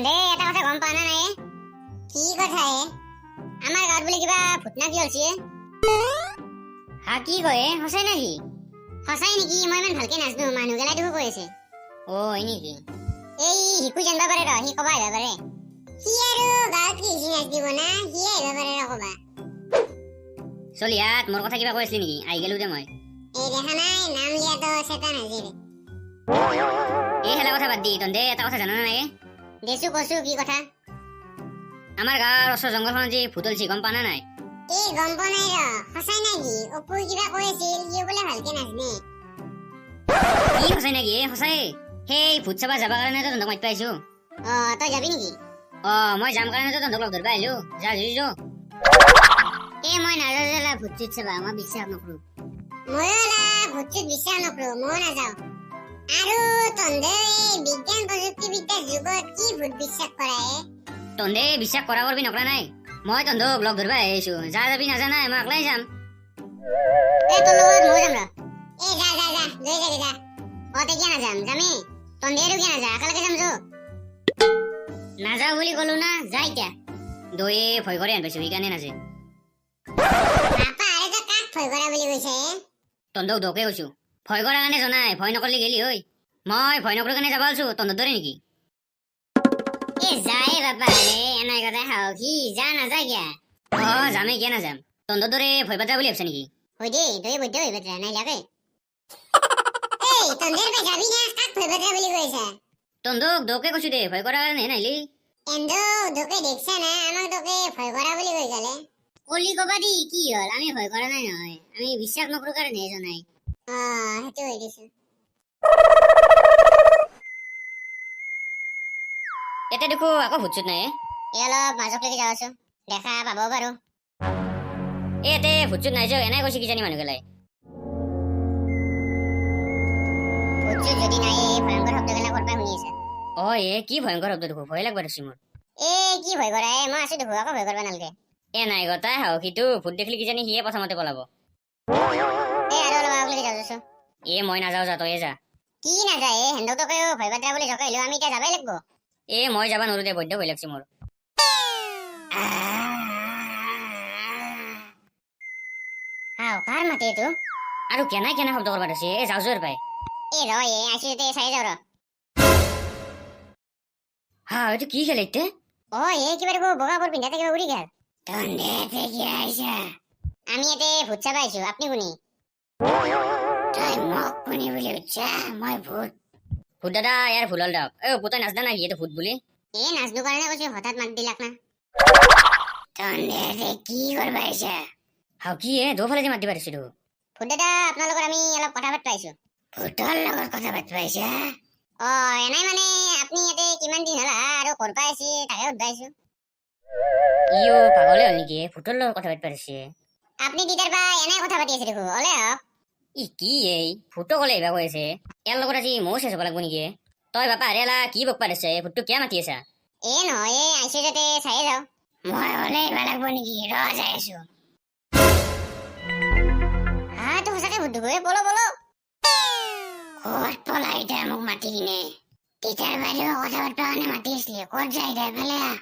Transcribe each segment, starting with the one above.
তন্ধে এটা কথা গম পোৱা নাই? কি কথা হে? আমাৰ গাঁৱত বোলে কিবা ভূত না কি হৈছে? হা, কি কয়? সঁচাই নেকি? সঁচাই নেকি, মই ইমান ভালকে নাজানো, মানুহ গেলাই দেখো কৈ আছে। অ, হয় নেকি? এই শিকু জানিব পাৰে ৰ, সি কবা আহিব পাৰে। সি আৰু গাঁৱত কি হৈছে নাজানিব না, সি আহিব পাৰে ৰ কবা। চল, ইয়াত মোৰ কথা কিবা কৈ আছিলি নেকি? আহি গেলো দে মই। এই দেখা নাই, নাম লিয়াতো চেতান হাজিৰ। এই হেলা কথা বাদ দি, তন্ধে এটা কথা জানা নাই? দেচো, কছো, কি কথা? আমাৰ গাঁৱৰ ওচৰ জংঘলখনত যে ভূত ওলছি, গম পা না নাই? এই গম পোৱা নাই ৰ, সঁচাই নেকি? অপুই কিবা কৈ আছিল, সিও বোলে ভালকে নাজানে। কি সঁচাই নেকি? এই সঁচাই, সেই ভূত চাবা যাবৰ কাৰণে তহঁতক মাতিব আহিছো। অ, তই যাবি নেকি? অ, মই যাম কাৰণে তহঁতক লগ ধৰিব আহিলো। যা যুঁজি যো। এই মই নাযাওঁ যা, ভূত চুত চাবা মই বিশ্বাস নকৰো। ময়ো লা ভূত চুত বিশ্বাস নকৰো, ময়ো নাযাওঁ। আৰু তন্ধে এই বিজ্ঞান প্ৰযুক্তিবিদ্যাৰ যুগত কি ভূত বিশ্বাস কৰা হে? তন্ধে বিশ্বাস কৰা কৰবি নকৰা নাই, মই তন্ধক লগ ধৰিব আহিছো। যা যাবি, নাজা নাই, মই একলাই যাম। এই তোৰ লগত ময়ো যাম ৰ। এই যা যা যা, লৈ যাবি যা। অ, তই কিয় নাযাম? যামেই। তন্ধে আৰু কিয় নাযা? একেলগে যাম যো। নাযাওঁ বুলি ক'লো না, যা এতিয়া। দয়ে ভয় কৰে আন পাইছো, সেইকাৰণে নাযায়। বাপা, আৰে তই কাক ভয় কৰা বুলি কৈছে হে? তন্ধক দকে কৈছো, ভয় কৰাৰ কাৰণে জনাই, ভয় নকৰিলে গেলি হয়। মই ভয় নকৰাৰ কাৰণে যাব আছো, তন্ধৰ দৰে নেকি? এ যায় বাপা, আৰে এনে কথা সাহসী, যা, নাযা কিয়া? অ, যামেই, কিয় নাযাম? তন্ধৰ দৰে ভয় পাতা বুলি ভাবছা নেকি? হয় দেই, তই বৈদ্য হৈ পাত্ৰা নাই লাগে। এই তন্ধেৰ পে যাবি না, কাক ভয় পাত্ৰা বুলি কৈছা? তন্ধক দকে কৈছো দে, ভয় কৰাৰ কাৰণে নাহিলি। এন্দো তোকে দেখছা না, আমাক তোকে ভয় কৰা বুলি কৈ গালে। কলি কবা দি, কি হ'ল? আমি ভয় কৰা নাই নহয়, আমি বিশ্বাস নকৰো কাৰণেহে জনাই। অ, সেইটো হৈ দিছো। এতিয়া দেখো আকৌ ভূত চুত নাই। এই অলপ মাজক লাগি যাওঁ আছো, দেখা পাব পাৰো। এই ইয়াতে ভূত চুত নাই যোৱা, এনাই কৈছে কিজানি মানুহ গেলাই। ভূত চুত যদি নাই, এই ভয়ংকৰ শব্দগিলা ক'ৰ পৰা শুনি আছা? অ, এ কি ভয়ংকৰ শব্দ দেখো, ভয় লাগবা ধৰছি মোৰ। এ কি ভয় কৰা এ, মই আছো দেখো, আকৌ ভয় কৰবা নালগে। এ নাই গতাই সাহসীটো, ভূত দেখিলে কিজানি সিয়ে প্ৰথমতে পলাব। এই আৰু অলপ আগলৈকে যাওঁ আছো। এ মই নাযাওঁ, যা, তয়ে যা। কি নাযায় এ? হেন্দক তোকেও ভয় পাত্ৰা বুলি জকাইলো, আমি এতিয়া যাবাই লাগব। এ মই যাব নোৱাৰো দে, বৈদ্য ভয় লাগছে মোৰ। হাও, কাৰ মাতে এইটো? আৰু কেনাই কেনে শব্দ কৰবা ধৰছি? এ যাওঁ যোৰ পাই। এ ৰ, এ আছো যাতে চাই যাওঁ ৰ। হা, এইটো কি খেল এতিয়া? অ, এ কিবা দেখো বগা কাপোৰ পিন্ধা কিবা উৰি গেল। তন্ধে কি আহিছা? আমি ইয়াতে ভূত চাব আহিছো, আপুনি কোনি? তই মোক কোনি বুলি সুধছা? মই ভূত। ভূত দাদা, ইয়াৰ ভুল হ'ল দিয়ক। এ পুতই নাজনা নাকি এইটো ভূত বুলি? এ নাজনো কাৰণে কৈছো, হঠাৎ মাত দিলাক না। তন্ধে কি কৰবা আহিছা? হাও, কি এ দুফালে যে মাত দিবা ধৰছিলো। ভূত দাদা, আপোনালোকৰ আমি অলপ কথা পাতিব আহিছো। ভূতৰ লগত কথা পাতিব আহিছা? অ, এনাই মানে আপুনি ইয়াতে কিমান দিন হ'ল আহা আৰু ক'ৰ পৰা আহিছে তাকে সুধবা আহিছো। ইও পাগলে হ'ল নেকি? ভূতৰ লগত কথা পাতিব ধৰছে। আপুনি তেতিয়াৰ পৰা এনাই কথা পাতি আছে দেখো, ওলে আহক। ই কি এই ভূতো ক'লে এইবাৰ কৈ আছে, ইয়াৰ লগত আজি ময়ো চেচ হ'ব লাগব নেকি? তই বাপা আৰে কি বকবা ধৰছে, ভূতটো কিয় মাতি আছা? এ নহয়, এই আহিছো যাতে চায়ে যাওঁ। মই ওলে আহিব লাগব নেকি? ৰ, যাই আছো। হা, তো সঁচাকে ভূত দেখো, এ বলো বলো। ক'ত পলাই এতিয়া মোক মাতি কিনে? তেতিয়াৰ বাইদেউ কথা পাতিব কাৰণে মাতি আছিলি, ক'ত যায় এতিয়া? এফালে আহ।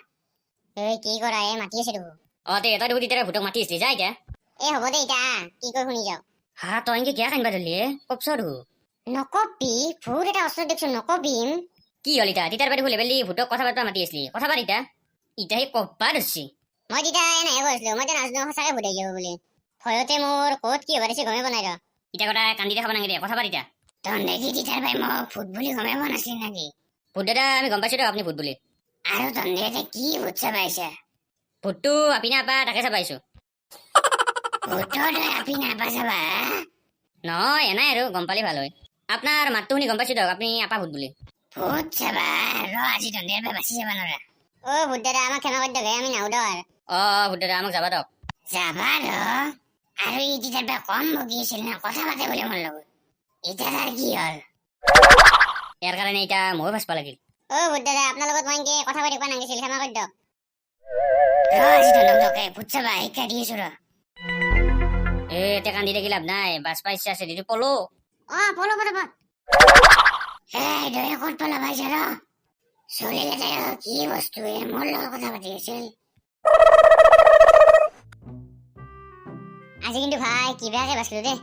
এই কি কৰা, এ মাতি আছে দেখো। অ, তে তই দেখো তেতিয়া ভূতক মাতি আছিলি, যা এতিয়া। এ হ'ব দে, এতিয়া আহ, কি কৈ শুনি যাওঁ। হা, তই এনেকে কিয় কান্দিবা ধৰলি এ? কপছ দেখো। নকবি, ভূত এটা ওচৰত দেখছো, নকবিম। কি হ'ল এতিয়া? তেতিয়াৰ বাইদেউ লেবেল দি ভূতক কথা পাতিব মাতি আছিলি, কথা পাত এতিয়া। এতিয়া সি কপবা ধৰছি। মই তেতিয়া এনেহে কৈছিলো, মই এতিয়া নাজানো সঁচাকে ভূত আহি যাব বুলি। ভয়তে মোৰ ক'ত কি হ'ব দিছে গমেই পোৱা নাই ৰ। এতিয়া কথা কান্দি দেখাব নালাগে দে, কথা পাত এতিয়া। তহঁতে কি তেতিয়াৰ পৰাই মোক ভূত বুলি গমেই পোৱা নাছিলি নেকি? ভূত দাদা, আমি গম পাইছো দিয়ক আপুনি ভূত বুলি। আৰু তহঁতে এতিয়া কি ভূত চাব আহিছা? ভূতটো আপি না আপা তাকে চাব আহিছো। ভূতৰ তই আপি নাপা চাবা? নহয়, এনাই আৰু গম পালে ভাল হয়। আপোনাৰ মাতটো শুনি গম পাইছো দিয়ক আপুনি আপা ভূত বুলি। ভূত চাবা ৰ, আজি তহঁতে পৰা বাচি যাব নোৱাৰা। অ ভূত দাদা, আমাক ক্ষমা কৰি দিয়ক, আমি নাহো দক আৰু। অ ভূত দাদা, আমাক যাবা দিয়ক। যাবা ৰ, আৰু ই তেতিয়াৰ পৰা কম বকি আছিল না কথা পাতে বোলে মোৰ লগত, এতিয়া তাৰ কি হ'ল? ইয়াৰ কাৰণে এতিয়া ময়ো বাচবা লাগিল। অ ভূত দাদা, আপোনাৰ লগত মই এনেকে কথা পাতি পোৱা নাগিছিল, ক্ষমা কৰি দিয়ক। ৰ, আজি তহঁতক তোকে ভূত চাবা শিক্ষা দি আছো ৰ। এ এতিয়া কান্দি থাকি লাভ নাই, বাচবা ইচ্ছা আছে যদি পলো। অ, পলো পলো পল। এই দয়ে ক'ত পলাব আহিছা ৰ? চলিকেইটাই কি বস্তু এ, মোৰ লগত কথা পাতি আছিল। আজি কিন্তু ভাই কিবাকে বাচলো দেই।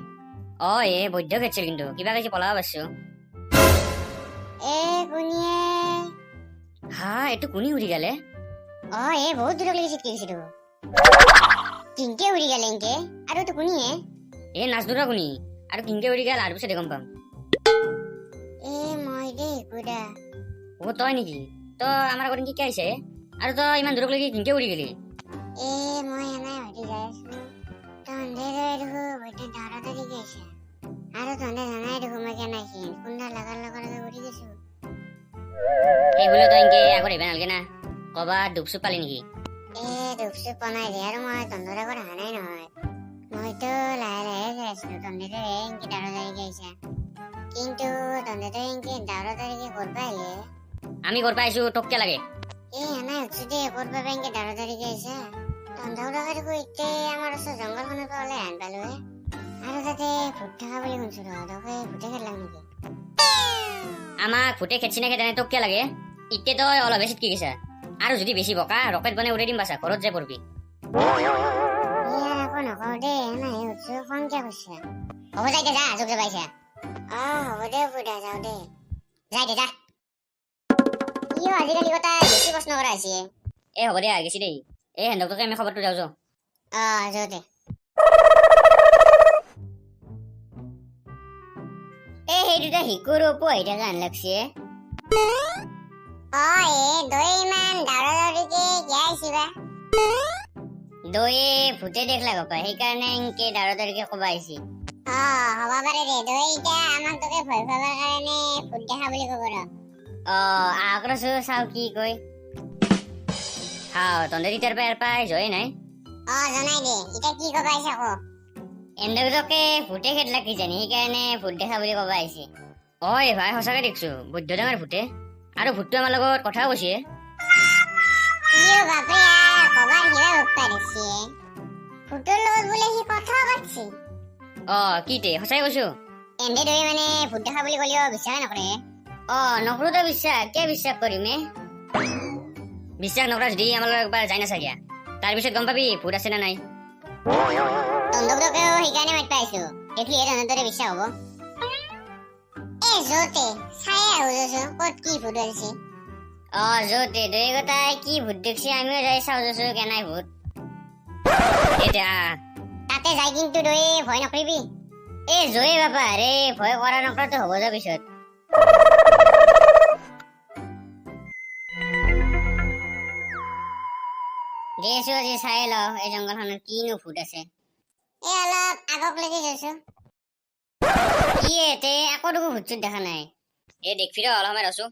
অ এ বৈদ্য খেদছিল, কিন্তু কিবা কিছু পলাব পাৰছো। এ কোনিয়ে। হা, এইটো কোনি উৰি গেলে? অ এ বহুত দূৰলৈকে চিটকি গৈছিলো। কিনকে উৰি গেলে ইনকে? আৰু এইটো কোনিয়ে? এ নাজনো ৰ কোনি আৰু কিনকে উৰি গেল, আৰু পিছতে গম পাম। এ মই দেই কুদা। অ তই নেকি? তই আমাৰ আগত কি আহিছে আৰু তই ইমান দূৰলৈকে কিনকে উৰি গেলি? এ মই এনাই ভাবি যাই আছো, তহঁতে দেখো বৈদ্য দাঁড়া দাঁড়ি গেছে, আৰু তহঁতে জানাই দেখো মই কেনাইছিল কোনটা লাগাৰ লগে লগে উৰি গৈছো। এই বোলে তই ইনকে আগত আহিব নালাগে না, ক'ৰবাত দুখ চুপ পালি নেকি? এ দুখ চুপ পোৱা নাই দে, আৰু মই তহঁতৰ আগত অহা নাই নহয়, মইতো লাহে লাহে যাই আছিলো, তহঁতেতো এনকে দাঁড়া দাঁড়ি গৈছে। কিন্তু তহঁতেতো এনকে দাঁড়া দাঁড়িকে ক'ৰ পৰা আহিলে? আমি ক'ৰ পৰা আহিছো তোক কিয় লাগে? এ এনাই সুধছো দে, ক'ৰ পৰা এনকে দাঁড়া দাঁড়িকে আহিছে? তহঁতৰ দেখো এতিয়া আমাৰ ওচৰ জংঘলখনৰ পৰা ওলাই আন পালো হে, আৰু তাতে ভূত থকা বুলি শুনছো, তহঁতকে ভূতে খেদলাক নেকি? আমাক ভূতে খেদছি নে খেদা নাই তোক কিয় লাগে? এতিয়া তই অলপ বেছি কি গৈছা, আৰু যদি বেছি বকা ৰকেট বনাই উৰাই দিম, বাচা ঘৰত যাই পৰবি। ইয়াৰ আকৌ নকওঁ দেই, এনাই সুধছো, খং কিয় কৰিছা? হ'ব যা এতিয়া, যা যোগ যাব আহিছা। অ হ'ব দে বুঢ়া, যাওঁ দে, যাই দে যা। ইও আজিকালি কথা বেছি প্ৰশ্ন কৰা হৈছে। এ হ'ব দে, গেছি দেই। এ হেন্দকটোকে আমি খবৰটো যাওঁ যাওঁ। অ যাওঁ দে। এ সেই দুটা শিকুৰ ওপৰ আহি থকা হেন লাগছে। অ এ দৈ ইমান দাউৰা দাউৰিকে কিয় আহিছি বা? দৈয়ে ভূতে দেখলা গপাই, সেইকাৰণে এনকে দাউৰা দাউৰিকে ক'বা আহিছি। অ হ'ব পাৰে দে, দৈ এতিয়া আমাক তোকে ভয় খুৱাবৰ কাৰণে ভূত দেখা বুলি ক'ব ৰ। অ আহক ৰচো, চাওঁ কি কয়। হা তহঁতে তেতিয়াৰ পৰা ইয়াৰ পাই যোৱাই নাই। অ জনাই দে, এতিয়া কি ক'বা আহিছা ক। এন্দুৰকে ভূতে খেদলা কিজানি, সেইকাৰণে ভূত দেখা বুলি ক'বা আহিছে। অ এই ভাই সঁচাকে দেখছো বৈদ্য ডাঙৰ ভূতে, আৰু ভূতটো আমাৰ লগত কথাও কৈছে। ইও বাপৰে, আৰ ক'বাৰ কিবা ভূত পাই দেখছি, ভূতৰ লগত বোলে সি কথাও পাতছি। অ কি তে সঁচাই কৈছো? এন্দে দৈ মানে ভূত দেখা বুলি ক'লেও বিশ্বাস নকৰে। অ নকৰো তো বিশ্বাস, কিয় বিশ্বাস কৰিম এ? বিশ্বাস নকৰা যদি আমাৰ লগত একবাৰ যাই নাচাগিয়া, তাৰপিছত গম পাবি ভূত আছে নে নাই। তহঁতকেও সেইকাৰণে মাতিব আহিছো, দেখিলেহে তহঁতৰে বিশ্বাস হ'ব। এ য'তে চাই আহো য'চো ক'ত কি ভূত ওলাইছে। অ য'তে দৈ গোটাই কি ভূত দেখছি, আমিও যাই চাওঁ য'চো কেনাই ভূত। এতিয়া তাতে যাই কিন্তু দৈ ভয় নকৰিবি। এ জয়ে বাপা ৰে, ভয় কৰা নকৰাটো হ'ব যা পিছত। দেছো আজি চাই লওঁ এই জংঘলখনত কিনো ভূত আছে। এ অলপ আগকলৈকে গৈছো। কি এতে একো দেখো ভূত চুত দেখা নাই। এ দেখবি ৰ, অলপ সময় ৰচো।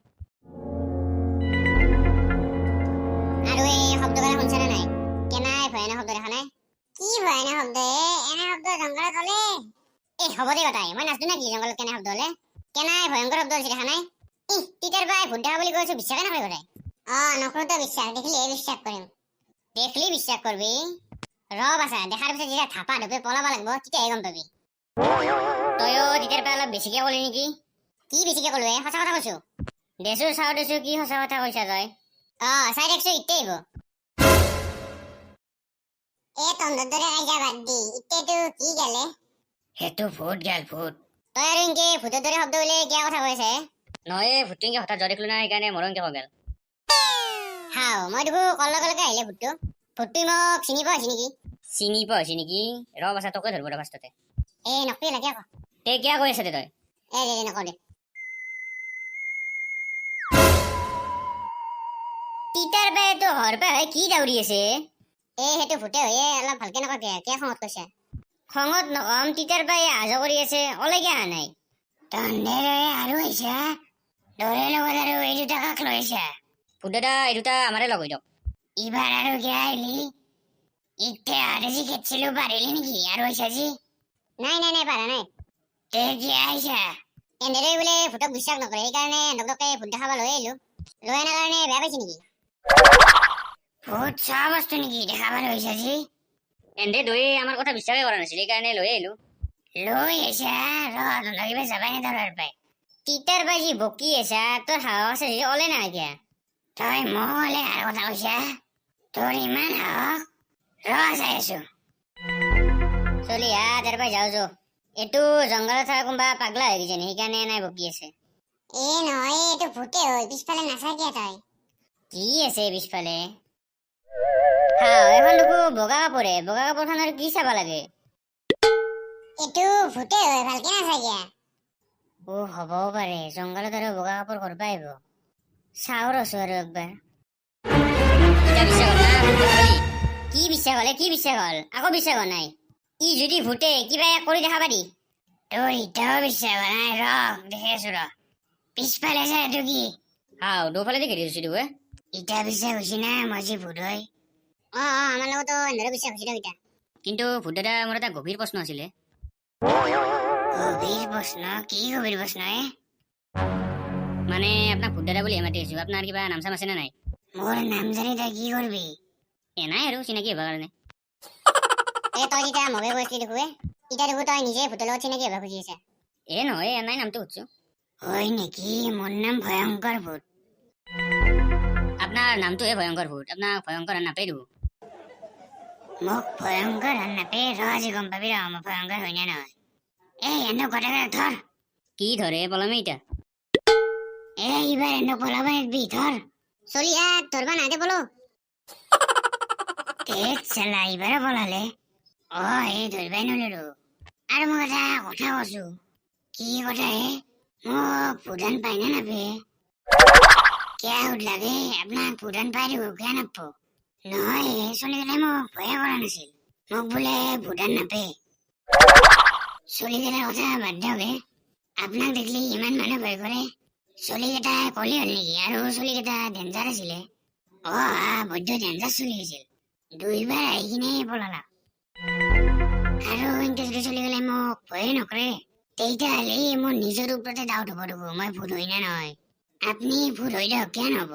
আৰু এই শব্দবিলাক শুনছা নে নাই? কেনাই ভয়ানক শব্দ দেখা নাই? কি ভয়ানক শব্দ এ, এনে শব্দ জংঘলত হ'লে? এ হ'ব দে কথাই, মই নাজানো নেকি জংঘলত কেনে শব্দ হ'লে? কেনাই ভয়ংকৰ শব্দ হৈছে দেখা নাই? ই তেতিয়াৰ পৰাই ভূত দেখা বুলি কৈছো, বিশ্বাসে নকৰে কথাই। অ নকৰো তো বিশ্বাস, দেখিলেহে বিশ্বাস কৰিম। দেখলি বিশ্বাস কৰবি? ৰ বাচা, দেখাৰ পিছত যেতিয়া থাপা ধুপে পলাব লাগব তেতিয়াহে গম পাবি। তইও তেতিয়াৰ পৰা অলপ বেছিকে ক'লি নেকি? কি বেছিকে ক'লো এ, সঁচা কথা কৈছো। দেছো চাওঁ দেছো কি সঁচা কথা কৈছা তই। অ চাই দেখছো ইতে আহিব। এ তহঁতৰ দৰে কাজিয়া বাদ দি ইতেটো কি গেলে? সেইটো ভূত গেল ভূত। তই আৰু ইনকে ভূতৰ দৰে শব্দ উলিয়াই কিয় কথা কৈছে? নহয় ভূতটো ইনকে হঠাৎ যোৱা দেখিলো না, সেইকাৰণে মোৰো ইনকে গেল। হাও মই দেখো কল লগে লগে আহিলে ভূতটো। ভূতটোই মোক চিনি পোৱা হৈছে নেকি? চিনি পোৱা হৈছে নেকি? ৰ বাচা, তোকে ধৰিব ৰ ফাৰ্ষ্টতে। এ নকবি লাগে আকৌ। তে কিয় কৈ আছে তই? এ দে দে নকওঁ দে। তিতাৰ বায়েতো ঘৰ পৰা হৈ কি দাউৰি আছে? এ সেইটো ভূতে হৈয়ে অলপ ভালকে নকওঁ কিয়, কিয় খঙত কৈছা? খঙত নকম, তিতাৰ বায়ে অহা যোৱা কৰি আছে, ওলাই কিয় অহা নাই? তহঁতে আৰু আহিছা দৌৰে লগত, আৰু এই দুটা কাক লৈ আহিছা? ভূত দাদা, এই দুটা আমাৰে লগ হৈ দিয়ক। ইবাৰ আৰু কিয় আহিলি? ইতে আৰু যি খেদছিলো পাৰিলি নেকি আৰু আহিছা যি? নাই নাই নাই পাৰা নাই। তে কিয় আহিছা? এনেদৰে বোলে ভূতক বিশ্বাস নকৰে, সেইকাৰণে এহঁতকে ভূত দেখাব লৈ আহিলো। লৈ অনাৰ কাৰণে বেয়া পাইছে নেকি? ভূত চোৱা বস্তু নেকি দেখাব লৈ আহিছা যি? এন্দে দৈ আমাৰ কথা বিশ্বাসে কৰা নাছিল, সেইকাৰণে লৈ আহিলো। লৈ আহিছা ৰ, তহঁতৰ কিবা যাবাই নে দৰাৰ পাই? তিতাৰ বাজি বকি আছা, তোৰ সাহস আছে যদি ওলাই নাহে কিয়? তই মোক অলেহাৰ কথা কৈছা? তোৰ ইমান সাহস? ৰ, চাই আছো। চলিহা, তাৰ পৰা যাওঁ যো। এইটো জংঘলত থকা কোনোবা পাগলা হৈ গৈছে, সেইকাৰণে নাই বকি আছে। এ নহয়, এইটো ভূতে হয়। পিছফালে নাচাকিয়া তই। কি আছে পিছফালে? হা, এখন দেখো বগা কাপোৰে। বগা কাপোৰখন আৰু কি চাব লাগে? এইটো ভূতে হয়, ভালকে নাচাকিয়া। অ, হ'বও পাৰে। জংঘলত আৰু বগা কাপোৰ ক'ৰ পৰা আহিব? চাওঁ ৰচো আৰু একবাৰ। এতিয়া বিশ্বাস হ'ল না ভূত দেখা পালি? কি বিশ্বাস হ'লে? কি বিশ্বাস হ'ল? আকৌ বিশ্বাস হোৱা নাই। ই যদি ভূতে কিবা কৰি দেখা পাৰি। তোৰ এতিয়াও বিশ্বাস হোৱা নাই? ৰ, দেখি আছো ৰ। পিছফালে চা, এইটো কি? হাও, দুফালে দেখি দিছো দেখো। ইটা বিশ্বাস হৈছে না মই যে ভূত হয়? অ, আমাৰ লগতো এনেদৰে বিশ্বাস হৈছিল এতিয়া। কিন্তু ভূত দাদা, মোৰ এটা গভীৰ প্ৰশ্ন আছিলে। গভীৰ প্ৰশ্ন? কি গভীৰ প্ৰশ্ন এ? মানে আপোনাক ভূত দাদা বুলি মাতি আছো, আপোনাৰ কিবা নাম চাম আছে নে নাই? মোৰ নাম জানি তই কি কৰিবি? এ নাই আৰু, চিনাকি হ'ব কাৰণে। এ, তই যেতিয়া মোকে কৈছিলি দেখো, এতিয়া দেখো তই নিজে ভূতৰ লগত চিনাকি হ'ব খুজি আছা। এ নহয়, এ নাই, নামটো সুধছো। হয় নেকি? মোৰ নাম ভয়ংকৰ ভূত। আপোনাৰ নামটোহে ভয়ংকৰ ভূত, আপোনাক ভয়ংকৰ নাপাই দেখো। মোক ভয়ংকৰ হান নাপে? ৰ, আজি গম পাবি ৰ মই ভয়ংকৰ হয় নে নহয়। এই, এনে কথা ধৰ। কি ধৰে? পলামে এতিয়া। এ, এইবাৰ এনে পলাব নিদবি, ধৰ। চলিহা, ধৰবা নাদে বলো। ধেত চালা, এইবাৰো পলালে। অ, এই ধৰিবাই নললো। আৰু মই এটা কথা কৈছো। কি কথা হে? মোক ভূদান পাই নে নাপে? কিয় সুধ লাগে? আপোনাক ভূদান পাই দেখো, কিয় নাপাব? নহয়, চলিকেইটাই মোক ভয়ে কৰা নাছিল। মোক বোলে ভূদান নাপে। চলিকেইটাৰ কথা বাদ দিয়ক হে। আপোনাক দেখিলে ইমান মানুহ ভয় কৰে। চলিকেইটা কলি হ'ল নেকি? আৰু চলিকেইটা ডেঞ্জাৰ আছিলে। অ, বৈদ্য ডেঞ্জাৰ চলি আছিল। দুইবাৰ আহি কিনে পলালা। আৰু এনেকে যদি চলি গ'লে মোক ভয়ে নকৰে, তেতিয়াহ'লে মোৰ নিজৰ ওপৰতে ডাউট হ'ব দেখোন, মই ভূত হয় নে নহয়। আপুনি ভূত হৈ দিয়ক, কিয় নহ'ব।